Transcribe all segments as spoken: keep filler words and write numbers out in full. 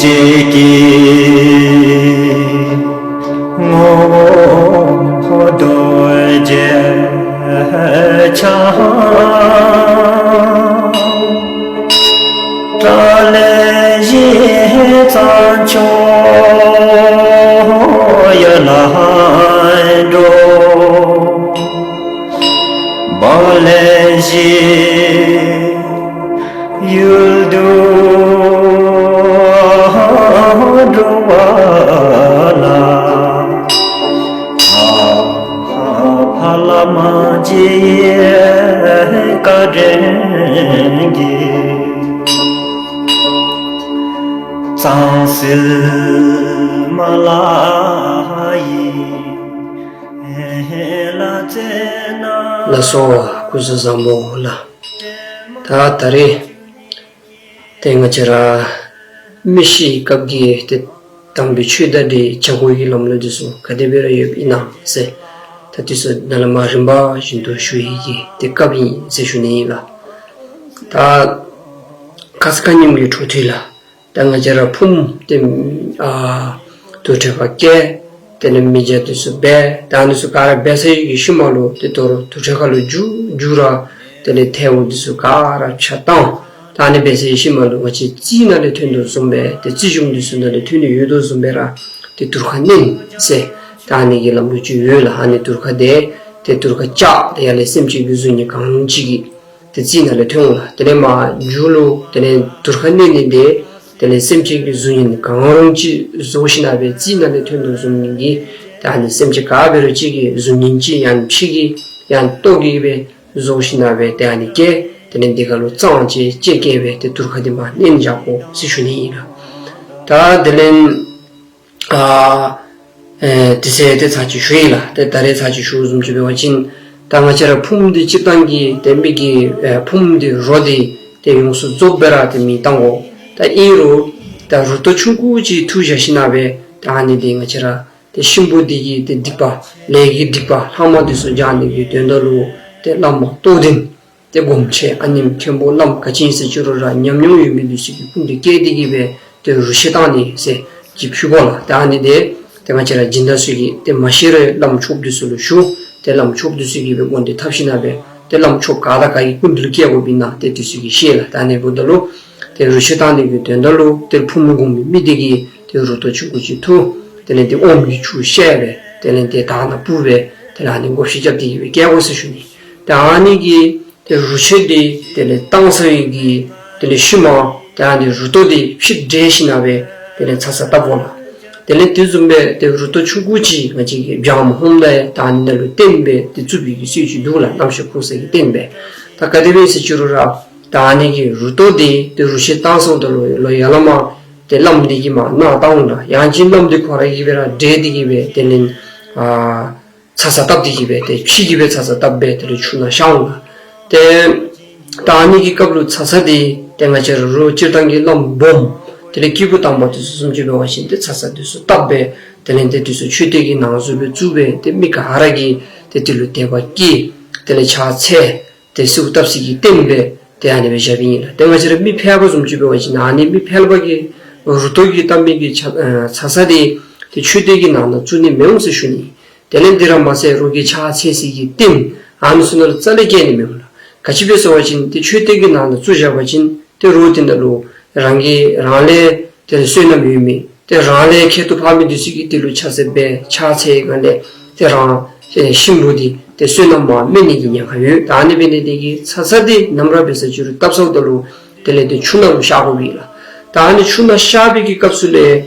ཀྱི་ངོ་བོ་རྡོ་རྗེ་འཆང་། ཏཱ་ལའི་གཞི་གཙང་ཕྱོགས་ཡར་ལངས་འགྲོ། བ་ལའི་གཞི་ཡུལ་དུ་འགྲོ་བ་ལ། ཕ་ལ་མ་གཅིག་བཀའ་དྲིན་གྱིས། གཙང་སིལ་མ་ལ་ཡི་ལ་ཚེ་ན། ལགས་སོ། སྐུ་གཟུགས་བཟང་པོ་ལགས། ད་ད་རེས་ཏེ་ང་བཅས་ར་མི་ཤི་སྐབས་ཀྱི་ཏེ་དམ་པའི་ཆོས་དང་འབྲེལ་བའི་བྱ་སྒོ་གི་ལམ་ལུགས་འདི་ཚུ་ག་དེ་སྦེ་ར་ཡོདཔ་ཨིན་ན་ཟེར་ད་འདི་ཚུ་ནཱ་ལས་མར་རིམ་པ་བཞིན་དུ་ཞུ་ནི་གི་ཏེ་སྐབས་ཨིན་ཟེར་ཞུ་ནི་ཨིན་ལགས། ད་ཁ་ཙ་ཁ་ཉིནམ་གྱི་འཕྲོ་མཐུད་ལགས། ད་ང་བཅས་ར་ཕུངམ་ཏེ་ཨ་དུར་ཁྲོད་ཁར་བསྐྱལ། དེ་ལས་མི་བརྒྱ་འདི་ཚུ་འབད། ད་ཨ་ནི་ཚུ་ག་ར་འབད་ཚར་བའི་ཤུལ་མ་ལུ་ཏེ་དོ་རུང་དུར་ཁྲོད་ཁ་ལུ་འགྱོ་འགྱོ་ར་དེ་ལས་ཐལཝ་འདི་ཚུ་ག་ར་ཕྱག་བཏང་། ད་ཨ་ནི་འབད་ཚར་བའི་ཤུལ་མ་ལུ་ང་བཅས་རྩིས་ནང་ལས་ཐོན་དོ་བཟུམ་སྦེ་ཏེ་རྩིས་གཞུང་འདི་ཚུ་ནང་ལས་ཐོན་ཏེ་ཡོད་དོ་བཟུམ་སྦེ་ར་ཏེ་དུར་ཁ་མནན་ཟེར་ད་ཨ་ནི་གི་ལམ་ལུགས་ཅིག་ཡོད་ལགས། ཨ་ནི་དུར་ཁ་འདི་ཏེ་དུར་ཁ་བཅག་སྟེ་ཡར་ལས་སེམས་ཅན་གྱི་གཟུགས་བརྙན་གང་ཅི་གི་ཏེ་རྩིས་ནང་ལས་ཐོན་འོང་ལགས། དེ་ལས་མར་མཇུག་ལུ་དེ་ལས་དུར་ཁ་མནན་ནི་འདི་དེ་ལས་སེམས་ཅན་གྱི་གཟུགས་བརྙན་གང་རུང་ཅིག་བཟོ་ཞིནམ་སྦེ་རྩིས་ནང་ལས་ཐོན་དོ་བཟུམ་ནི་གི་ད་ཨ་ནི་སེམས་ཅན་ག་འབད་རུང་ཅིག་གི་གཟུགས་བརྙན་ཅིག་ཡང་ཕྱེ་གི་ཡང་བཏོག་གི་སྦེ་བཟོ་ཞིནམ་སྦེ་ཏེ་ཨ་ནི་བསྐྱལ། དེ་ལས་འདི་ཁར་ལུ་རྩང་ཅིག་ཅིག་བསྐྱལ་སྦེ་ཏེ་དུར་ཁ་འདི་མར་མནན་བཞག་དགོ་ཟེར་ཞུ་ནི་ཨིན་ལགས། ད་དེ་ལས་ཨ་ཨེ་དེ་ཚེ་ཏེ་ཚར་གཅིག་ཞུ་ཡི་ལགས། ཏེ་ད་རེས་ཚར་གཅིག་ཞུ་བཟུམ་ཅིག་འབད་བ་ཅིན་ད་ང་བཅས་ར་ཕུངམ་འདི་སྤྱིར་བཏང་གི་ཏེ་མི་གི་ཨེ་ཕུངམ་འདི་རོ་འདི་ཏེ་ཡོངས་སུ་རྫོགསཔ་སྦེ་ར་ཏེ་མེ་བཏང་དགོ། ད་ཨིན་རུང་ད་རུ་ཏོ་ཆུང་ཀུ་ཅིག་འཐུ་བཞག་ཞིནམ་སྦེ་ད་ཨ་ནི་འདི་ང་བཅས་ར་ཏེ་གཤིན་པོ་འདི་གི་ཏེ་སྡིག་པ་ལས་ཀྱི་སྡིག་པ་ལྷག་མ་འདི་ཚུ་སྦྱང་ནི་གི་དོན་དག་ལུ་ཏེ་བླ་མ་རྟོགས་ལྡན་ཏེ་སྒོམ་ཆེན་ཨ་ནེམ་མཁན་པོ་བླམ་ག་ཅི་ཨིན་ཟེར་ཅི་རུང་ར་ཉམས་མྱོང་ཡོད་མི་འདི་ཚུ་གི་སྐུ་མདུན་བསྐྱལ་ཏེ་གི་སྦེ་ཏེ་རུ་ཤེད་བཏང་ནི་ཟེར་གྱི་ཕུལ་དགོ་ལགས། ད་ཨ་ནི་འདི་ཏེ་ང་བཅས་ར་སྦྱིན་བདག་ཚུ་གིས་ཏེ་མ་ཤེས་རུང་བླམ་ཆོསཔ་འདི་ཚུ་ལུ་ཞུ། ཏེ་བླམ་ཆོསཔ་འདི་ཚུ་གིས་སྦེ་སྒོ་འདི་བཏབ་ཞིནམ་སྦེ་ཏེ་བླམ་ཆོསཔ་ག་དང་ག་གི་སྐུ་མདུན་ལུ་བསྐྱལ་དགོཔ་ཨིན་ན་ཏེ་འདི་ཚུ་གིས་ཤེས་ལགས། ད་ཨ་ནི་འབདཝ་ད་ལུ་ཏེ་རུ་ཤེད་བཏང་ནི་གི་དོན་དག་ལུ་ཏེ་ཕུངམ་སྒོམ་མི་མི་འདི་གིས་ཏེ་རུ་ཏོ་ཆུང་ཀུ་ཅིག་འཐུ། དེ་ལས་ཏེ་ཨོམ་གྱི་ཆུ་བཤལ་སྦེ་དེ་ལས་ཏེ་དར་ནང་སྤུར་སྦེ་དེ་ལས་ཨ་ནི་བགོ་བཤའ་རྐྱབ་སྟེ་གི་སྦེ་བསྐྱལ་དགོ་ཟེར་ཞུ་ནི། ད་ཨ་ནི་གི་ཏེ་རུ་ཤེད་འདི་དེ་ལས་བཏང་ཚར་བའི་གི་དེ་ལས་ཤུལ་མ་ད་ཨ་ནི་རུ་ཏོ་འདི་ཕྱེ་བསྒྲིལ་ཞིནམ་སྦེ་དེ་ལས་ཚ་ས་བཏབ་དགོ་ལགས། དེ་ལས་དེ་བཟུམ་སྦེ་ཏེ་རུ་ཏོ་ཆུང་ཀུ་ཅིག་ང་བཅས་ཀྱིས་སྦྱངམ་ཧོམ་ད་ཡང་ད་ཨ་ནི་ནང་ལུ་བསྟེན་སྦེ་ཏེ་བཙུགས་པའི་གི་སྲོལ་ཅིག་འདུག་ལགས། རྣམ་ཤེས་ཁུག་ས་གི་བསྟེན་སྦེ། ད་ག་དེ་སྦེ་ཟེར་ཅི་རུང་ར་ད་ཨ་ནི་གི་རུ་ཏོ་འདི་ཏེ་རུ་ཤེད་བཏང་སོངམ་ད་ལུ་ལོག་ཡར་ལས་མར་ཏེ་བླམ་འདི་གིས་མར་ནང་བཏང་འོང་ལགས། ཡང་ཅིན་བླམ་འདི་ཁོ་ར་གིས་སྦེ་ར་བསྒྲིལ་ཏེ་གི་སྦེ་དེ་ལས་ཨ་ཚ་ས་བཏབ་སྟེ་གི་སྦེ་ཏེ་ཕྱེ་གི་སྦེ་ཚ་ས་བཏབ་སྦེ་དེ་ལས་ཆུ་ནང་བཤལ་འོང་ལགས། ཏེ་ད་ཨ་ནི་གི་སྐབས་ལུ་ཚ་ས་འདི་ཏེ་ང་བཅས་ར་རུ་སྤྱིར་བཏང་གི་བླམ་སྦོམ་དེ་ལས་སྐྱེས་བུ་དམ་པ་འདི་ཚུ་བཟུམ་ཅིག་འབད་བ་ཅིན་ཏེ་ཚ་ས་འདི་ཚུ་བཏབ་སྦེ་དེ་ལས་ཏེ་འདི་ཚུ་མཆོད་རྟེན་གྱི་ནང་གཟུགས་སྦེ་བཙུགས་སྦེ་ཏེ་མི་ག་ར་གིས་ཏེ་དེ་ལུ་དད་པ་བསྐྱེད། དེ་ལས་ཕྱག་འཚལ། ཏེ་གསོལཝ་བཏབ་ས་གི་རྟེན་སྦེ་ཏེ་ཨ་ནི་སྦེ་བཞགཔ་ཨིན་ལགས། ཏེ་ང་བཅས་ར་མི་ཕལ་པ་བཟུམ་ཅིག་འབད་བ་ཅིན་ཨ་ནི་མི་ཕལ་པ་གིས་རུ་ཏོ་གིས་བཏབ་མི་གི་ཚ་ཨ་ཚ་ས་འདི་ཏེ་མཆོད་རྟེན་གྱི་ནང་ན་བཙུགས་ནི་མི་འོང་ཟེར་ཞུ་ནི། དེ་ལས་འདི་ར་མ་ཚད་རོགས་ཀྱིས་ཕྱག་འཚལ་ས་གི་རྟེན་ཨ་ནི་ཚུ་ནང་ལུ་རྩ་ལས་བཀལ་ནི་མི་འོང་ལགས། ག་ཅི་སྦེ་ཟེར་བ་ཅིན་ཏེ་མཆོད་རྟེན་གྱི་ནང་ན་བཙུགས་བཞག་པ་ཅིན་ཏེ་རོགས་འདི་ནང་ལུ་རང་གིས་རང་ལས་ཏེ་བསོད་ནམས་ཡོད་མི་ཏེ་རང་ལས་ཁྱད་དུ་འཕགས་མི་འདི་ཚུ་གིས་དེ་ལུ་ཕྱག་འཚལ་སྦེ་ཕྱག་འཚལ་སྒང་ལས་ཏེ་རང་ཨེ་གཤིན་པོ་འདི་ཏེ་བསོད་ནམས་མར་མེད་ནི་གི་ཉེན་ཁ་ཡོད། ད་ཨ་ནི་འབད་ནི་དེ་གིས་ཚ་ས་འདི་ནམ་ར་འབད་ས་ཅི་རུང་བཏབ་ཚརཝ་ད་ལུ་དེ་ལས་ཏེ་ཆུ་ནང་ལུ་བཤལ་དགོ་པས་ལགས། ད་ཨ་ནི་ཆུ་ནང་བཤལ་བའི་གི་སྐབས་སུ་ལས་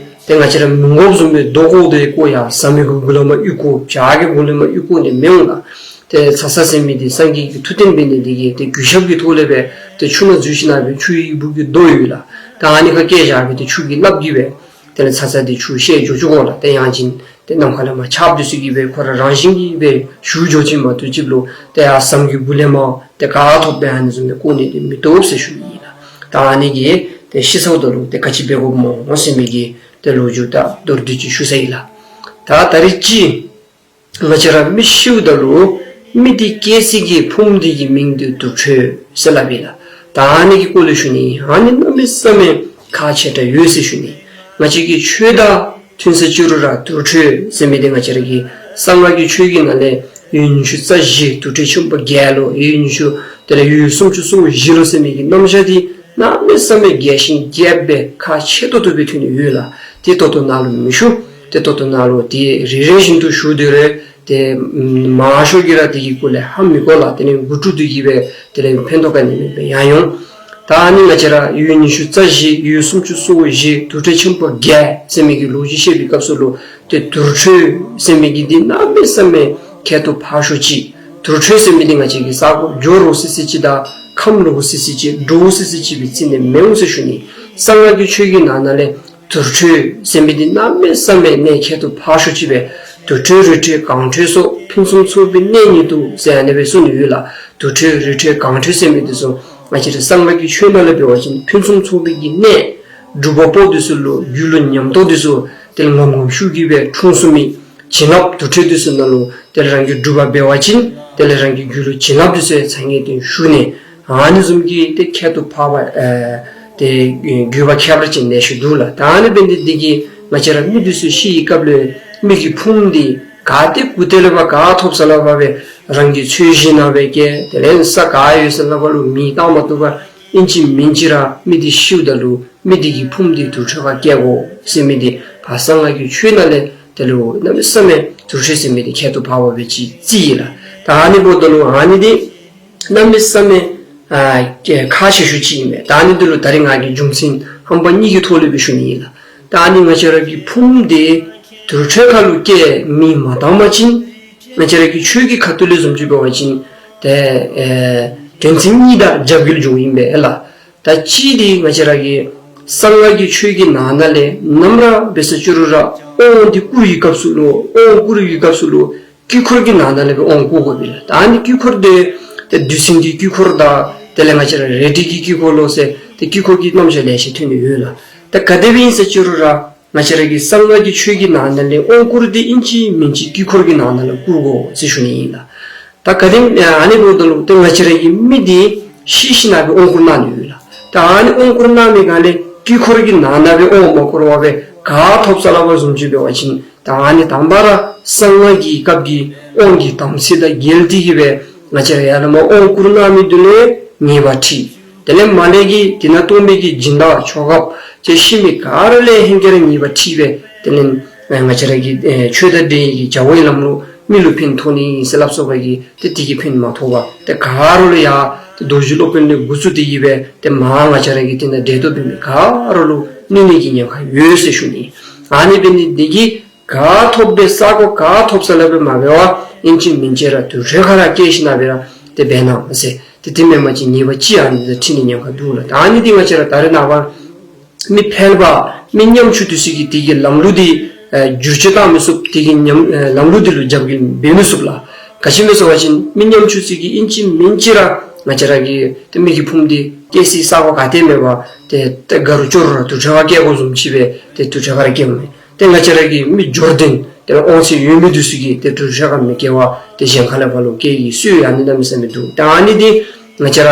ཏེ་ང་བཅས་ར་མི་མགོ་བཟུམ་སྦེ་རྡོ་བཀོག་དོ་བཀོག་ཡང་ཟམ་གྱི་གུ་ལས་མར་གཡུག་བཀོག་བྱག་གི་གུ་ལས་མར་གཡུག་བཀོག་ནི་མི་འོང་ལགས། ཏེ་ཚ་ས་ཟེར་མི་འདི་སངས་རྒྱས་ཀྱི་མཐུ་རྟེན་འབད་ནི་དེ་གིས་ཏེ་གུས་ཞབས་ཀྱི་ཐོག་ལས་སྦེ་ཏེ་ཆུ་ནང་འཛུལ་ཞིནམ་སྦེ་ཆུ་ཡི་སྦུག་གི་རྡོ་ཡོད་ལགས། ད་ཨ་ནི་ཁར་བཀལ་བཞག་སྦེ་ཏེ་ཆུ་གིས་བརླབས་ཀྱི་སྦེ་དེ་ལས་ཚ་ས་འདི་ཆུ་བཤལ་འགྱོ་བཅུག་དགོ་ལགས། ཏེ་ཡང་ཅིན་ཏེ་ནམ་མཁའ་ལས་མར་ཆརཔ་འདི་ཚུ་གིས་སྦེ་ཁོ་ར་རང་བཞིན་གྱིས་སྦེ་ཞུ་འགྱོ་ཅི་མ་གཏོགས་ཅིག་ལུ་ཏེ་ཡར་ཟམ་གྱི་སྦུག་ལས་མར་ཏེ་ག་ཐོབ་སྦེ་ཨ་ནི་བཟུམ་སྦེ་བཀོག་ནི་འདི་མི་བཏུབ་ཟེར་ཞུ་ནི་ཨིན་ལགས། ད་ཨ་ནི་གིས་ཏེ་ཤི་ཚརཝ་ད་ལུ་ཏེ་ག་ཅི་འབད་དགོཔ་སྨོ་ཟེར་མི་གི་ཏེ་ལོ་རྒྱུས་ད་མདོར་བསྡུས་ཅིག་ཞུ་ཚར་ཡི་ལགས། ད་ད་རིས་ཅིག་ང་བཅས་ར་མི་ཤིཝ་ད་ལུ་མི་འདི་སྐྱེ་ས་གི་ཕུངམ་འདི་གི་མིང་འདི་དུར་ཁྲོད་ཟེར་སླབ་ཨིན་ལགས། ད་ཨ་ནི་གི་སྐོར་ལས་ཞུ་ནི། ཨ་ནི་གནམ་མེད་ས་མེད་ཁག་ཆེ་དྲགས་ཡོད་ཟེར་ཞུ་ནི། ང་བཅས་ཀྱི་ཆོས་དང་མཐུན་ས་ཅི་རུང་ར་དུར་ཁྲོད་ཟེར་མི་འདི་ང་བཅས་ར་གི་གསང་སྔགས་ཀྱི་ཆོས་ཀྱི་ནང་ལས་ཡུལ་ཉི་ཤུ་རྩ་བཞི་དུར་ཁྲོད་ཆེན་པོ་བརྒྱད་ལུ་ཡུལ་ཉི་ཤུ་དེ་ལས་ཡུལ་སུམ་ཅུ་སོ་བཞི་ལུ་ཟེར་མི་གི་རྣམ་གཞག་འདི་གནམ་མེད་ས་མེད་རྒྱས་ཤིང་རྒྱསཔ་སྦེ་ཁག་ཆེ་ཏོག་ཏོ་སྦེ་ཐོན་ནི་ཡོད་ལགས། དེ་ད་ལྟོ་ནཱ་ལུ་མི་ཞུ། དེ་ད་ལྟོ་ནཱ་ལུ་དེ་རེ་རེ་བཞིན་དུ་ཞུ་དེ་རེ་དེ་མང་ཤོས་ཀྱིས་ར་དེ་གི་སྐོར་ལས་ཧ་མི་གོ་ལགས། དེ་ནི་མགུ་འཐོམ་དེ་གིས་སྦེ་དེ་ལས་ཕན་ཐོགས་ག་ནི་མེད་པར་ཡར་འོང་། ད་ཨ་ནི་ང་བཅས་ར་ཡུལ་ཉི་ཤུ་རྩ་བཞི་ཡུལ་སུམ་ཅུ་སོ་བཞི་དུར་ཁྲོད་ཆེན་པོ་བརྒྱད་ཟེར་མི་གི་ལོ་རྒྱུས་བཤད་པའི་སྐབས་སུ་ལུ་དེ་དུར་ཁྲོད་ཟེར་མི་གི་འདི་གནམ་མེད་ས་མེད་ཁྱད་དུ་འཕགས་ཤོས་ཅིག། དུར་ཁྲོད་ཟེར་མི་འདི་ང་བཅས་ཀྱི་ས་གོ་ཇོ་རུ་སི་སི་ཅིག་དང་ཁམས་ལུ་སི་སི་ཅིག་འབྲུག་སི་སི་ཅིག་སྦེ་རྩིས་ནི་མི་འོང་ཟེར་ཞུ་ནི། གསང་སྔགས་ཀྱི་ཆོས་ཀྱི་ནང་ན་ལས་དུར་ཁྲོད་ཟེར་མི་འདི་གནམ་མེད་ས་མེད་གནས་ཁྱད་དུ་འཕགས་ཤོས་ཅིག་སྦེ་དུར་ཁྲོད་རི་ཁྲོད་གངས་ཁྲོད་སོགས་ཕུན་སུམ་ཚོགས་པའི་གནས་ཉིད་དུ་ཟེར་ཨ་ནི་སྦེ་གསུངས་ནི་ཡོད་ལགས། དུར་ཁྲོད་རི་ཁྲོད་གངས་ཁྲོད་ཟེར་མི་འདི་ཚུ་ང་བཅས་ར་གསང་སྔགས་ཀྱི་ཆོས་ནང་ལས་འབད་བ་ཅིན་ཕུན་སུམ་ཚོགས་པའི་གི་གནས། སྒྲུབ་པ་པོ་འདི་ཚུ་ལུ་རྒྱུད་ལུ་ཉམས་རྟོགས་འདི་ཚུ་དེ་ལས་ངམ་ངམ་ཤུགས་ཀྱིས་སྦེ་འཁྲུངས་ཚུགས་མི། བྱིན་རླབས་དུར་ཁྲོད་འདི་ཚུ་ནང་ལུ་དེ་ལས་རང་གིས་སྒྲུབ་པ་འབད་བ་ཅིན་དེ་ལས་རང་གི་རྒྱུད་ལུ་བྱིན་རླབས་འདི་ཚུ་ཡང་ཚང་ངེས་དོན་ཞུ་ནི། ཨ་ནི་བཟུམ་གྱི་དེ་ཁྱད་དུ་འཕགས་པ་ཨེ་དེ་ཨེ་བརྒྱུད་པ་ཁྱད་པར་ཅན་ལེ་ཤ་འདུག་ལགས། ད་ཨ་ནི་འབད་ནི་འདི་གིས་ང་བཅས་ར་མི་འདི་ཚུ་ཤི་བའི་སྐབས་ལུ་མི་གི་ཕུངམ་འདི་ག་ཏེ་གུ་ཏེ་ལས་ཕར་ག་ཐོབ་ས་ལས་ཕར་སྦེ་རང་གི་ཚོས་གཞི་ནང་སྦེ་བསྐྱལ། དེ་ལས་ས་ག་ཡོད་ས་ལས་ཕར་ལུ་མེ་བཏང་མ་བཏུབ་པར་ཨིན་ཅི་མིན་ཅི་ར་མི་འདི་ཤིཝ་ད་ལུ་མི་འདི་གི་ཕུངམ་འདི་དུར་ཁྲོད་ཁར་བསྐྱལ་དགོ་ཟེར་མི་འདི་ཕར་གསང་སྔགས་ཀྱི་ཆོས་ནང་ལས་དེ་ལུ་གནམ་མེད་ས་མེད་དུར་ཁྲོད་ཟེར་མི་འདི་ཁྱད་དུ་འཕགས་པ་སྦེ་ཅིག་རྩིས་ཡི་ལགས། ད་ཨ་ནི་འབདཝ་ད་ལུ་ཨ་ནི་འདི་གནམ་མེད་ས་མེད་ཨ་ཁག་ཆེ་ཤོས་ཅིག་ཨིན་མས། ད་ཨ་ནི་འདི་ལུ་ད་རེས་ང་གིས་རྒྱུ་མཚན་ཧམ་པ་གཉིས་ཀྱི་ཐོག་ལས་སྦེ་ཞུ་ནི་ཨིན་ལགས། ད་ཨ་ནི་ང་བཅས་ར་གི་ཕུངམ་འདི་དུར་ཁྲོད་ཁར་ལུ་བསྐྱལ་མེ་མ་བཏང་པ་ཅིན་ང་བཅས་ར་གི་ཆོས་ཀྱི་ཁ་ཐུག་ལས་བཟུམ་ཅིག་འབད་བ་ཅིན་དེ་ཨེ་དོན་ཚན་གཉིས་དང་རྒྱབ་འགལ་འགྱོཝ་ཨིན་པས་ལགས། ད་གཅིག་འདི་ང་བཅས་ར་གི་གསང་སྔགས་ཀྱི་ཆོས་ཀྱི་ནང་ན་ལས་ནམ་ར་འབད་ས་ཅི་རུང་ར་དབང་འདི་བསྐུར་བའི་སྐབས་སུ་ལུ་དབང་བསྐུར་བའི་སྐབས་སུ་ལུ་དཀྱིལ་འཁོར་གྱི་ནང་ན་ལས་སྦེ་དབང་བསྐུར་དགོ་པས་ལགས། ད་ཨ་ནི་དཀྱིལ་འཁོར་འདི་ཏེ་བདུད་སྲིན་གྱི་དཀྱིལ་འཁོར་དང་དེ་ལས་ང་བཅས་ར་རལ་གྲི་གི་དཀྱིལ་འཁོར་ལོ་ཟེར་ཏེ་དཀྱིལ་འཁོར་གྱི་རྣམ་གཞག་ལེ་ཤ་ཐོན་ནི་ཡོད་ལགས། ད་ག་དེ་སྦེ་ཨིན་ས་ཅི་རུང་ར་ང་བཅས་ར་གི་གསང་སྔགས་ཀྱི་ཆོས་ཀྱི་ནང་ན་ལས་དབང་བསྐུར་འདི་ཨིན་ཅི་མིན་ཅི་དཀྱིལ་འཁོར་གྱི་ནང་ན་ལས་བསྐུར་དགོ་ཟེར་ཞུ་ནི་ཨིན་ལགས། ད་ག་དེམ་ཨ་ནི་འབདཝ་ད་ལུ་ཏེ་ང་བཅས་ར་གི་མི་འདི་ཤི་ཞིནམ་ལས་དབང་བསྐུར་གནང་ནི་ཡོད་ལགས། ད་ཨ་ནི་དབང་བསྐུར་གནང་མི་ག་ལས་དཀྱིལ་འཁོར་གྱི་ནང་ན་སྦེ་དབང་མ་བསྐུར་བར་སྦེ་ག་ཐོབ་ས་ལས་ཕར་བཟུམ་ཅིག་འབད་བ་ཅིན་ད་ཨ་ནི་དང་པ་ར་གསང་སྔགས་ཀྱི་སྐབས་ཀྱི་དབང་གི་དམ་ཚིག་དང་འགལ་ཏེ་གིས་སྦེ་ང་བཅས་ར་ཡར་ལས་མར་དབང་བསྐུར་གནང་མི་འདི་ལུ་ཉེས་པ་འཁྲི། དེ་ལས་མར་ལས་ཀྱི་དེ་ནང་གཏོགས་མི་གི་སྦྱིན་བདག་ཆོ་གཔ་ཅིག་ཤི་མི་ག་ར་ལུ་ཧེང་སྐལ་ར་ཉེས་པ་འཁྲི་སྦེ་དེ་ལས་ང་བཅས་ར་གི་ཨེ་ཆོས་དང་འབྲེལ་བའི་གི་བྱ་བའི་ལམ་ལུ་མི་ལུ་ཕན་ཐོགས་ནི་ཨིན་ཟེར་སླབ་སོང་བ་གིས་ཏེ་དེ་གིས་ཕན་མ་ཐོགས་པར་ཏེ་ག་ར་ལུ་ཡང་ཏེ་རྡོ་རྗེ་སློབ་དཔོན་ལས་འགོ་བཙུགས་ཏེ་གིས་སྦེ་ཏེ་མར་ང་བཅས་ར་གི་དེ་ནང་འབྲེལ་གཏོགས་འབད་མི་ག་ར་ལུ་གནོད་ནི་གི་ཉེན་ཁ་ཡོད་ཟེར་ཞུ་ནི། ཨ་ནི་འབད་ནི་འདི་གིས་ག་ཐོབ་སྦེ་ས་གོ་ག་ཐོབ་ས་ལས་སྦེ་མ་འབད་བར་ཨིན་ཅི་མིན་ཅི་ར་དུར་ཁྲོད་ཁར་ར་བསྐྱལ་ཞིནམ་ལས་སྦེ་ར་ཏེ་འབད་གནང་ཟེར། ཏེ་དེ་མེན་པ་ཅིན་ཉེས་པ་ཅིག་ཨ་ནི་འདི་འཁྲི་ནི་ཉེན་ཁ་འདུག་ལགས། ད་ཨ་ནི་འདི་ང་བཅས་ར་ད་རེས་ནངས་པ་མི་ཕལ་པ་མི་ཉམ་ཆུང་འདི་ཚུ་གིས་དེ་གི་ལམ་ལུགས་འདི་ཨེ་བསྒྱུར་བཅོས་བཏང་མི་ཚུགས། དེ་གི་ཉམས་ཨེ་ལམ་ལུགས་འདི་ལུ་རྒྱབ་འགལ་འབད་མི་ཚུགས་ལགས། ག་ཅི་སྨོ་ཟེར་བ་ཅིན་མི་ཉམ་ཆུང་འདི་ཚུ་གིས་ཨིན་ཅི་མིན་ཅི་ར་ང་བཅས་ར་གི་ཏེ་མི་གི་ཕུངམ་འདི་བསྐྱལ་སའི་ས་གོ་ག་ཏེ་མེད་པར་ཏེ་ཏེ་དགའ་རུང་སྐྱོ་རུང་ར་དུར་ཁྲོད་ཁར་བསྐྱལ་དགོཔ་བཟུམ་ཅིག་སྦེ་ཏེ་དུར་ཁྲོད་ཁར་ར་བསྐྱལཝ་མས། ཏེ་ང་བཅས་ར་གི་མི་འབྱོར་ལྡན་ཏེ་དབང་ཚད་ཡོད་མི་འདི་ཚུ་གིས་ཏེ་དུར་ཁྲོད་ཁར་མི་བསྐྱལ་བར་ཏེ་གཞན་ཁ་ལས་ཕར་ལུ་བསྐྱལ་ཡི་ཟེར་ཨ་ནི་གནམ་མེད་ས་མེད་འདུག། ད་ཨ་ནི་འདི་ང་བཅས་ར་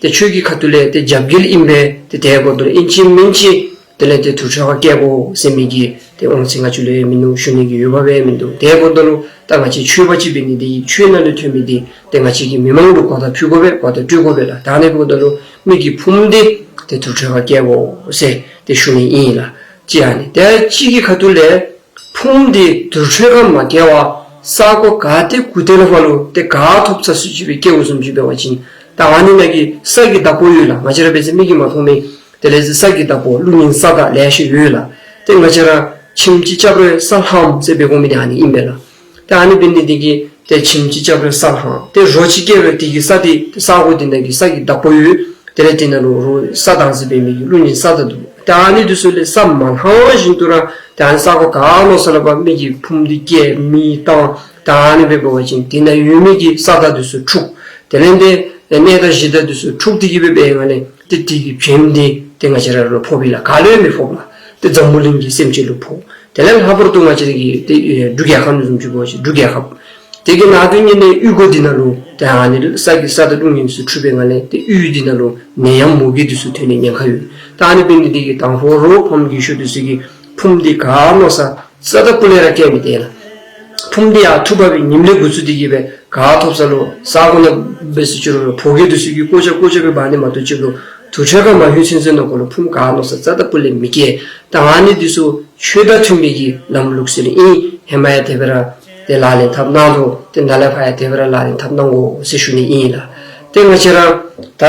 ཏེ་ཆོས་ཀྱི་ཁ་ཐུག་ལས་ཏེ་རྒྱབ་འགལ་ཨིན་པས། ཏེ་དེ་འབདཝ་ད་ལུ་ཨིན་ཅི་མིན་ཅི་དེ་ལས་ཏེ་དུར་ཁྲོད་ཁར་བསྐྱལ་དགོ་ཟེར་མི་གི་ཏེ་དབང་ཚད་ང་བཅས་ལུ་ཡང་མིན་འདུག། ཞུ་ནི་གི་ཡོད་པ་སྦེ་མིན་འདུག། དེ་འབདཝ་ད་ལུ་ད་ང་བཅས་ཆོས་པ་ཅིག་འབད་ནི་འདི་ཆོས་ནང་ལས་ཐོན་མི་འདི་ཏེ་ང་བཅས་ཀྱིས་མི་མང་ལུ་གོ་བརྡ་ཕུལ་དགོ་པས། གོ་བརྡ་སྤྲོད་དགོ་པས་ལགས། ད་ཨ་ནི་འབདཝ་ད་ལུ་མི་གི་ཕུངམ་འདི་ཏེ་དུར་ཁྲོད་ཁར་བསྐྱལ་དགོ་ཟེར་ཏེ་ཞུ་ནི་ཨིན་ལགས། ཅིག་ཨ་ནི་དེ་གཅིག་གི་ཁ་ཐུག་ལས་ཕུངམ་འདི་དུར་ཁྲོད་ཁར་མ་བསྐྱལ་བར་ས་གོ་ག་ཏེ་གུ་ཏེ་ལས་ཕར་ལུ་ཏེ་ག་ཐོབ་ས་ཚུ་ཅིག་སྦེ་བསྐྱལཝ་བཟུམ་ཅིག་འབད་བ་ཅིན་ད་ཨ་ནི་ནང་གི་ས་གི་བདག་པོ་ཡོད་ལགས། ང་བཅས་ར་འབད་ས་མིག་གིས་མ་མཐོང་མི་དེ་ལས་ས་གི་བདག་པོ་ཀླུ་གཉན་ས་བདག་ལེ་ཤ་ཡོད་ལགས། ཏེ་ང་བཅས་ར་ཁྱིམ་གཅིག་རྐྱབ་རུང་ས་ལྷངམ་ཟེར་འབད་དགོ་མི་འདི་ཨ་ནི་ཨིན་པས་ལགས། ཏེ་ཨ་ནི་འབད་ནི་འདི་གིས་ཏེ་ཁྱིམ་གཅིག་རྐྱབ་རུང་ས་ལྷང་། ཏེ་རོ་གཅིག་བསྐྱལ་རུང་དེ་གི་ས་འདི་ས་གོ་འདི་ནང་གི་ས་གི་བདག་པོ་ཡོད། དེ་ལས་དེ་ནང་ལུ་རོ་ས་བདག་ཟེར་འབད་མི་གི་ཀླུ་གཉན་ས་བདག་འདུག། ཏེ་ཨ་ནི་འདི་ཚུ་ལས་ས་མ་ལྷང་བཞིན་དུ་ར་ཏེ་ཨ་ནི་ས་གོ་ག་ལོག་ས་ལས་ཕར་མི་གི་ཕུངམ་འདི་བསྐྱལ་མེ་བཏང་། ཏེ་ཨ་ནི་སྦེ་འབད་བ་ཅིན་དེ་ནང་ཡོད་མི་གི་ས་བདག་འདི་ཚུ་འཁྲུགས། དེ་ལས་ཏེ་གནས་བདག་གཞི་བདག་འདི་ཚུ་འཁྲུགས་ཏེ་གིས་སྦེ་འབད་བའི་ངང་ལས་ཏེ་དེ་གི་བྱེམ་འདི་ཏེ་ང་བཅས་ར་ལུ་ཕོགཔ་ཨིན་ལགས། ག་ལུ་ཡང་མི་ཕོགཔ་ལགས། ཏེ་འཛམ་བུ་གླིང་གི་སེམས་ཅན་ལུ་ཕོག། དེ་ལས་ལྷག་པར་དུ་ང་བཅས་ར་གི་ཏེ་ཨེ་འབྲུག་རྒྱལ་ཁབ་ནང་བཟུམ་ཅིག་འབད་བ་ཅིན་འབྲུག་རྒྱལ་ཁབ་དེ་གི་ནང་དུ་ཉིད་ནས་གཡུས་སྒོ་འདི་ནང་ལུ་ཏེ་ཨ་ནི་ས་གི་ས་བདག་ཀླུ་གཉན་ཚུ་འཁྲུགས་པའི་ངང་ལས་ཏེ་གཡུས་འདི་ནང་ལུ་ནད་ཡམས་མུ་གེ་འདི་ཚུ་ཐོན་ནི་ཉེན་ཁ་ཡོད། ད་ཨ་ནི་འབད་ནི་འདི་གིས་དང་ཕུ་རོགས་ཕམ་རྒས་ཤོས་འདི་ཚུ་གིས་ ཕུངམ་འདི་ག་མནོ་ས་རྩ་དང་སྤུ་ལས་ར་སྐྱེ་མི་སྟེར་ལགས། ཕུངམ་འདི་ཡར་ཐུབ་པ་སྦེ་ཉིནམ་ལས་འགོ་བཙུགས་ཏེ་གིས་སྦེ་ག་ཐོབ་ས་ལུ་ས་གོ་ནང་འབད་ས་ཅིག་རུང་ར་ཕོ་རྒྱས་འདི་ཚུ་གིས་ཀོ་ཅ་ཀོ་ཅ་སྦེ་འབག་ནི་མ་གཏོགས་ཅིག་ལུ་དུར་ཁྲོད་ཁར་མ་ལྷོད་ཚུན་ཚོད་ནང་འཁོད་ལུ་ཕུངམ་ག་མནོ་ས་རྩ་དང་སྤུ་ལས་མི་སྐྱེ། ད་ཨ་ནི་འདི་ཚུ་ཆོས་དང་མཐུན་པའི་གི་ལམ་ལུགས་ཟེར་ཨིན། ཧེ་མ་ཡང་དེ་སྦེ་ར་ཏེ་ལག་ལེན་འཐབ་གནང་དོ། ཏེ་ནཱ་ལས་ཕར་ཡང་དེ་སྦེ་ར་ལག་ལེན་འཐབ་གནང་དགོ་ཟེར་ཞུ་ནི་ཨིན་ལགས། ཏེ་ང་བཅས་ར་ད་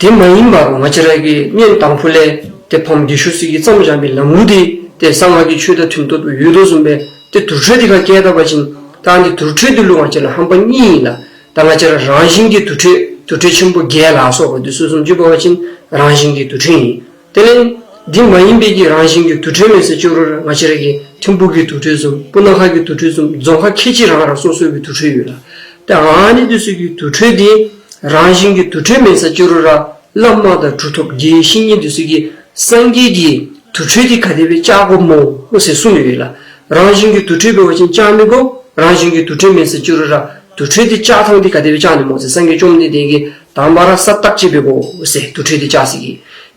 དེ་མ་ཡིན་པར་ང་བཅས་ར་གིས་སྔོན་དང་ཕུ་ལས་ཏེ་ཕམ་རྒས་ཤོས་ཚུ་གིས་བརྩམས་བཞག་པའི་ལམ་ལུགས་འདི་ཏེ་གསང་སྔགས་ཀྱི་ཆོས་དང་མཐུན་ཏོག་ཏོ་ཡོད་དོ་བཟུམ་སྦེ་ཏེ་དུར་ཁྲོད་འདི་ཁར་སྐྱེས་ད་པ་ཅིན་ད་ཨ་ནི་དུར་ཁྲོད་འདི་ལུ་ང་བཅས་ལུ་ཧམ་པ་གཉིས་ཨིན་ལགས། ད་ང་བཅས་ར་རང་བཞིན་གྱི་དུར་ཁྲོད་དུར་ཁྲོད་ཆེན་པོ་བརྒྱད་ལ་སོགས་པ་འདི་ཚུ་བཟུམ་ཅིག་འབད་བ་ཅིན་རང་བཞིན་གྱི་དུར་ཁྲོད་ཨིན། དེ་ལས་འདི་མ་ཡིན་པའི་གི་རང་བཞིན་གྱི་དུར་ཁྲོད་མེད་ས་ཅིག་རུང་ར་ང་བཅས་ར་གི་ཐིམ་ཕུག་གི་དུར་ཁྲོད་བཟུམ་སྤུ་ན་ཁ་གི་དུར་ཁྲོད་བཟུམ་རྫོང་ཁག་ཁལ་གཅིག་རང་རང་སོ་སོའི་གི་དུར་ཁྲོད་ཡོད་ལགས། ཏེ་ཨ་ནི་འདི་ཚུ་གི་དུར་ཁྲོད་འདི་རང་བཞིན་གྱི་དུར་ཁྲོད་མེད་ས་ཅིག་རུང་ར་བླ་མ་དང་གྲུབ་ཐོབ་དགེ་བའི་བཤེས་གཉེན་འདི་ཚུ་གིས་སངས་རྒྱས་ཀྱི་དུར་ཁྲོད་འདི་ག་དེ་སྦེ་བཅག་དགོཔ་སྨོ་ཟེར་གསུངས་ཡོད་ལགས། རང་བཞིན་གྱི་དུར་ཁྲོད་འབད་བ་ཅིན་བཅག་མི་དགོ། རང་བཞིན་གྱི་དུར་ཁྲོད་མེད་ས་ཅིག་རུང་ར་དུར་ཁྲོད་འདི་བཅག་ཐངས་འདི་ག་དེ་སྦེ་བཅག་ནི་སྨོ་ཟེར་སངས་རྒྱས་བཅོམ་ལྡན་འདས་ཀྱིས་དང་པ་ར་ས་བརྟག་དཔྱད་འབད་དགོ་ཟེར་དུར་ཁྲོད་འདི་བཅག་ས་གི།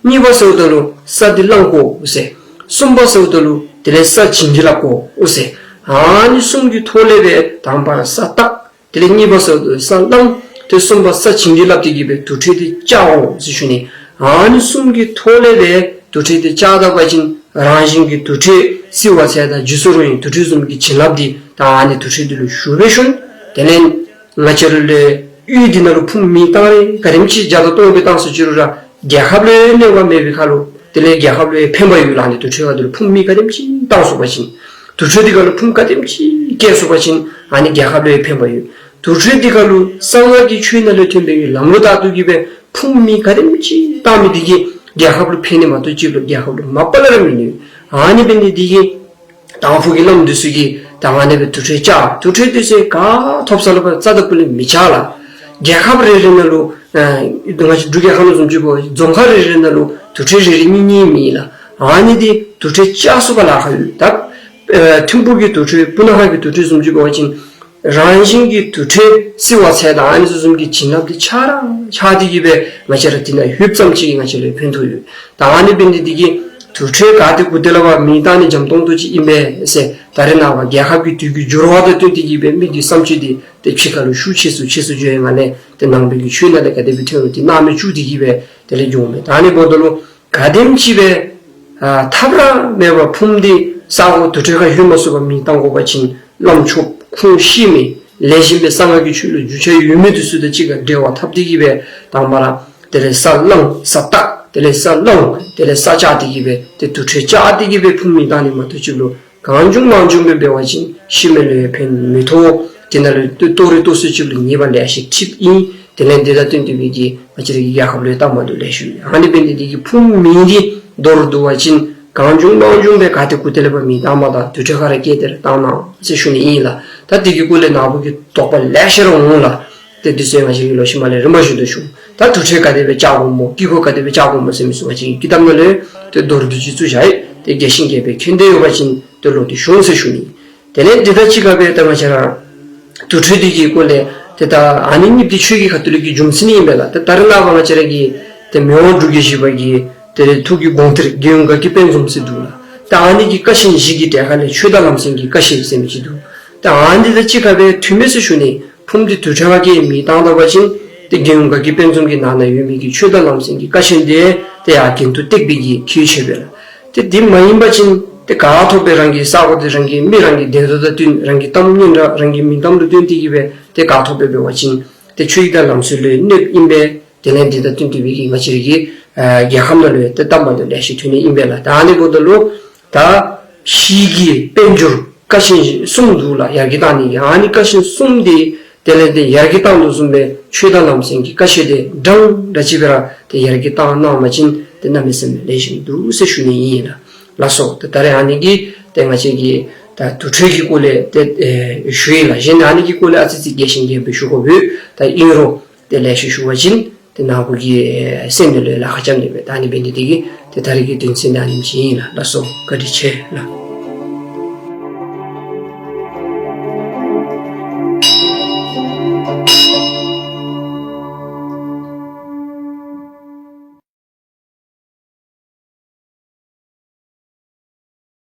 གཉིས་པ་ཟེརཝ་ད་ལུ་ས་འདི་བླང་དགོ་ཟེར། གསུམ་པ་ཟེརཝ་ད་ལུ་དེ་ལས་ས་བྱིན་གྱིས་བརླབ་དགོ་ཟེར། ཨ་ནི་གསུམ་གྱི་ཐོག་ལས་སྦེ་དང་པ་ར་ས་བརྟག། དེ་ལས་གཉིས་པ་ཟེརཝ་ད་ལུ་ས་བླང་། ཏེ་གསུམ་པ་ས་བྱིན་གྱིས་བརླབས་ཏེ་གིས་སྦེ་དུར་ཁྲོད་འདི་བཅག་དགོ་ཟེར་ཞུ་ནི། ཨ་ནི་གསུམ་གྱི་ཐོག་ལས་སྦེ་དུར་ཁྲོད་འདི་བཅག་ད་པ་ཅིན་རང་བཞིན་གྱི་དུར་ཁྲོད་བསིལ་བ་ཚལ་དང་ལྗིད་སོ་རུང་བའི་དུར་ཁྲོད་བཟུམ་གྱི་བྱིན་རླབས་འདི་ད་ཨ་ནི་དུར་ཁྲོད་འདི་ལུ་ཞུགས་པས་ཞུ་ནི། དེ་ལས་ང་བཅས་ར་ལུ་ཡུལ་འདི་ནང་ལུ་ཕུངམ་མེ་བཏང་རེ་ག་དེམ་ཅིག་བརྒྱ་དང་སྟོང་སྦེ་བཏང་ས་ཅིག་རུང་ར་རྒྱལ་ཁབ་ལུ་ཡང་གནོད་པ་མེད་པའི་ཁར་ལུ་དེ་ལས་རྒྱལ་ཁབ་ལུ་ཡང་ཕན་པ་ཡོད་ལགས། ཨ་ནི་དུར་ཁྲོད་ཁར་འདི་ལུ་ཕུངམ་མེ་ག་དེམ་ཅིག་བཏང་ཚུགས་པ་ཅིན་དུར་ཁྲོད་འདི་ཁར་ལུ་ཕུངམ་ག་དེམ་ཅིག་སྐྱེ་ཚུགས་པ་ཅིན་ཨ་ནི་རྒྱལ་ཁབ་ལུ་ཡང་ཕན་པ་ཡོད། དུར་ཁྲོད་འདི་ཁར་ལུ་གསང་སྔགས་ཀྱི་ཆོས་ནང་ལས་ཐོན་པའི་ལམ་ལུགས་ལྟར་དུ་གིས་སྦེ་ཕུངམ་མེ་ག་དེམ་ཅིག་བཏང་མི་འདི་གིས་རྒྱལ་ཁབ་ལུ་ཕན་ནི་མ་གཏོགས་ཅིག་ལུ་རྒྱལ་ཁབ་ལུ་མ་པ་ལས་ར་མི་གནོད། ཨ་ནི་འབད་ནི་འདི་གིས་དང་ཕུ་གི་བླམ་འདི་ཚུ་གིས་ད་ཨ་ནི་སྦེ་དུར་ཁྲོད་བཅག། དུར་ཁྲོད་འདི་ཚུ་ག་ཐོབ་ས་ལུ་ཕར་རྩ་དང་སྤུ་ལས་མི་བཅག་ལགས། རྒྱལ་ཁབ་རེ་རེ་ནང་ལུ་ཨ་ང་བཅས་འབྲུག་རྒྱལ་ཁབ་ནང་བཟུམ་ཅིག་འབད་བ་རྫོང་ཁག་རེ་རེ་ནང་ལུ་དུར་ཁྲོད་རེ་རེ་གཉིས་གཉིས་མེད་ལགས། ཨ་ནི་འདི་དུར་ཁྲོད་བཅག་ཚུགས་པར་ལཱ་ཁག་ཡོད། ད་ཨ་ཐིམ་ཕུག་གི་དུར་ཁྲོད་སྤུ་ན་ཁ་གི་དུར་ཁྲོད་བཟུམ་ཅིག་འབད་བ་ཅིན་རང་བཞིན་གྱི་དུར་ཁྲོད་བསིལ་བ་ཚལ་དང་ཨ་ནི་ཚུ་བཟུམ་གྱི་བྱིན་རླབས་འདི་ཆགས་ར་ཆགས་ཏེ་གིས་སྦེ་ང་བཅས་ར་འདི་ནང་ལྷོདཔ་ཙམ་ཅིག་གིས་ང་བཅས་ལུ་ཕན་ཐོགས་ཡོད། ད་ཨ་ནི་འབད་ནི་འདི་གིས་དུར་ཁྲོད་ག་ཏེ་གུ་ཏེ་ལས་ཕར་མེ་བཏང་ནི་འཇམ་ཏོང་ཏོ་ཅིག་ཨིན་པས་ཟེར་ད་རེས་ནངས་པ་རྒྱལ་ཁབ་ཀྱི་དུས་ཀྱི་འགྱུར་བ་དང་བསྟུན་ཏེ་གིས་སྦེ་མི་གི་བསམ་སྤྱོད་འདི་ཏེ་ཕྱི་ཁ་ལུ་ཤུགས་ཆེ་སུ་ཆེ་སུ་འགྱོ་ཡི། ང་ལས་ཏེ་ནང་པའི་གི་ཆོས་ནང་ལས་ག་དེ་སྦེ་ཐོན་རུང་འདི་སྣང་མེད་བཅུག་སྟེ་གིས་སྦེ་དེ་ལས་འགྱོཝ་མས། ད་ཨ་ནི་འབདཝ་ད་ལུ་ག་དེམ་ཅིག་སྦེ་ཨ་ཐབས་ར་མེད་པར་ཕུངམ་འདི་ས་གོ་དུར་ཁྲོད་ཁར་ལྷོད་མ་ཚུགས་པར་མེ་བཏང་དགོ་པ་ཅིན་བླམ་ཆོསཔ་ཁུངས་ཤེས་མི་ལེགས་ཤོམ་སྦེ་གསང་སྔགས་ཀྱི་ཆོས་ལུ་རྒྱུས་ཆ་ཡོད་མི་འདི་ཚུ་དང་གཅིག་ཁར་འབྲེལ་བ་འཐབ་སྟེ་གིས་སྦེ་དང་པ་ར་དེ་ལས་ས་བླང་ས་བརྟག། དེ་ལས་ས་བླང་། དེ་ལས་ས་བཅག་སྟེ་གིས་སྦེ་ཏེ་དུར་ཁྲོད་བཅག་སྟེ་གིས་སྦེ་ཕུངམ་མེ་བཏང་ནི་མ་གཏོགས་ཅིག་ལུ་གང་བྱུང་མང་བྱུང་སྦེ་འབད་བ་ཅིན་ཤི་མི་ལུ་ཡང་ཕན་མི་ཐོགས། དེ་ནང་ལུ་ཏེ་ལྟོ་རེ་ལྟོ་ས་ཅིག་ལུ་ཉེས་པ་ལེ་ཤ་འཁྲིཝ་ཨིན། དེ་ལས་འདི་དང་བསྟུན་ཏེ་སྦེ་གིས་ང་བཅས་ར་གི་རྒྱལ་ཁབ་ལུ་ཡང་བཏངམ་འདུག་ལེགས་ཤོམ་ཨིན། ཨ་ནི་འབད་ནི་འདི་གིས་ཕུངམ་མེ་འདི་མདོར་བསྡུ་བ་ཅིན་གང་བྱུང་མང་བྱུང་སྦེ་ག་ཏེ་གུ་ཏེ་ལས་ཕར་མེ་བཏངམ་དང་དུར་ཁྲོད་ཁར་ར་བསྐྱལ་ཏེ་ར་བཏང་གནང་ཟེར་ཞུ་ནི་ཨིན་ལགས། ད་འདི་གི་སྐོར་ལས་ནཱ་བུ་གིས་དོགས་པ་ལེ་ཤ་ར་འོང་ལགས། ཏེ་འདི་ཚུ་ང་བཅས་ཀྱིས་ལོག་ཤུལ་མ་ལས་རིམ་པ་བཞིན་དུ་ཞུ། ད་དུར་ཁྲོད་ག་དེ་སྦེ་བཅག་དགོཔ་སྨོ། དཀྱིལ་འཁོར་ག་དེ་སྦེ་བཅག་དགོཔ་སྨོ་ཟེར་མི་ཚུ་ང་བཅས་ཀྱིས་ཀི་དེབ་ནང་ལས་ཏེ་མདོར་བསྡུས་ཅིག་བཙུགས་བཞག་ཡི། ཏེ་རྒྱས་ཤིང་རྒྱས་པའི་མཁྱེན་འདོད་ཡོད་པ་ཅིན་ཏེ་ལོག་སྟེ་ཞུ་འོང་ཟེར་ཞུ་ནི། དེ་ལས་འདི་དང་གཅིག་ཁར་སྦེ་ད་ང་བཅས་ར་དུར་ཁྲོད་འདི་གི་སྐོར་ལས་ཏེ་ད་ཨ་ནི་གཉིས་འདི་ཆོས་ཀྱི་ཁ་ཐུག་ལས་ཀྱི་རྒྱུ་མཚན་ཨིན་པས་ལགས། ཏེ་ད་རེས་ནངས་པ་ང་བཅས་ར་གི་ཏེ་མི་དབང་འབྲུག་རྒྱལ་བཞི་པ་གི་ཏེ་ཐུགས་ཀྱི་དགོངས་གཏེར་རྒྱལ་ཡུམ་དགའ་སྐྱིད་དཔལ་འཛོམས་ཟེར་འདུག་ལགས། ད་ཨ་ནི་གི་ཀ་ཆེན་བཞི་གི་གྲས་ཁ་ལས་ཆོས་དང་ལམ་སྲོལ་གྱི་ཀ་ཆེན་ཟེར་མི་ཅིག་འདུག། ད་ཨ་ནི་དང་གཅིག་ཁར་སྦེ་མཐུན་མས་ཟེར་ཞུ་ནི། ཕུངམ་འདི་དུར་ཁྲོད་ཁར་བསྐྱལ་མེ་བཏང་ད་པ་ཅིན་ཏེ་རྒྱལ་ཡུམ་དགའ་སྐྱིད་དཔལ་འཛོམས་ཀྱི་ནང་ན་ཡོད་མི་གི་ཆོས་དང་ལམ་སྲོལ་གྱི་ཀ་ཆེན་འདི་ཏེ་ཡར་གྱེན་དུ་བཏེགས་པའི་གི་ཁེ་ཆེ་བས་ལགས། ཏེ་འདི་མ་ཡིན་པ་ཅིན་ཏེ་ག་ཐོབ་སྦེ་རང་གི་ས་གོ་འདི་རང་གི་མི་རང་གི་འདོད་འདོད་དང་བསྟུན་རང་གི་གཏམ་སྙན་གྲགས་རང་གི་མིང་གཏམ་ལུ་བསྟུན་ཏེ་གིས་སྦེ་ཏེ་ག་ཐོབ་སྦེ་འབད་བ་ཅིན་ཏེ་ཆོས་དང་ལམ་སྲོལ་ལུ་གནོདཔ་ཨིན་པས། དེ་ལས་འདི་དང་བསྟུན་ཏེ་སྦེ་གིས་ང་བཅས་ར་གི་ཨ་རྒྱལ་ཁབ་ནང་ལུ་ཡང་ཏེ་གཏམ་དང་ལེ་ཤ་ཐོན་ནི་ཨིན་པས་ལགས། ད་ཨ་ནི་འབདཝ་ད་ལུ་ད་ཕྱི་གི་དཔལ་འབྱོར་ཀ་ཆེན་གསུམ་འདུག་ལགས། ཡར་རྒྱས་བཏང་ནི་གི་ཨ་ནི་ཀ་ཆེན་གསུམ་འདི་དེ་ལས་ཏེ་ཡར་རྒྱས་བཏང་དོ་བཟུམ་སྦེ་ཆོས་དང་ལམ་སྲོལ་གྱི་ཀ་ཆེན་འདི་འདྲན་འདྲ་ཅིག་སྦེ་ར་ཏེ་ཡར་རྒྱས་བཏང་གནང་བ་ཅིན་ཏེ་གནམ་མེད་ས་མེད་ལེགས་ཤོམ་འདུག་ཟེར་ཞུ་ནི་ཨིན་ལགས། ལགས་སོ། ཏེ་ད་རེས་ཨ་ནི་གི་ཏེ་ང་བཅས་ཀྱིས་ད་དུར་ཁྲོད་ཀྱི་སྐོར་ལས་ཏེ་ཨེ་ཞུ་ཡི་ལགས། གཞན་ཨ་ནི་གི་སྐོར་ལས་ཨ་ཙི་ཙི་རྒྱས་ཤིང་རྒྱས་པ་སྦེ་ཞུ་དགོ་པས། ད་ཨིན་རུང་ཏེ་ལེ་ཤ་ཞུ་བ་ཅིན་ཏེ་ནཱ་བུ་གི་སེམས་ནང་ལུ་ལཱ་ཁག་རྐྱབ་ནི་མས། ད་ཨ་ནི་འབད་ནི་འདི་གིས་ཏེ་ད་རེས་ཀྱི་དོན་ཚན་འདི་ཨ་ནེམ་ཅིག་ཨིན་ལགས། ལགས་སོ། བཀའ་དྲིན་ཆེ་ལགས།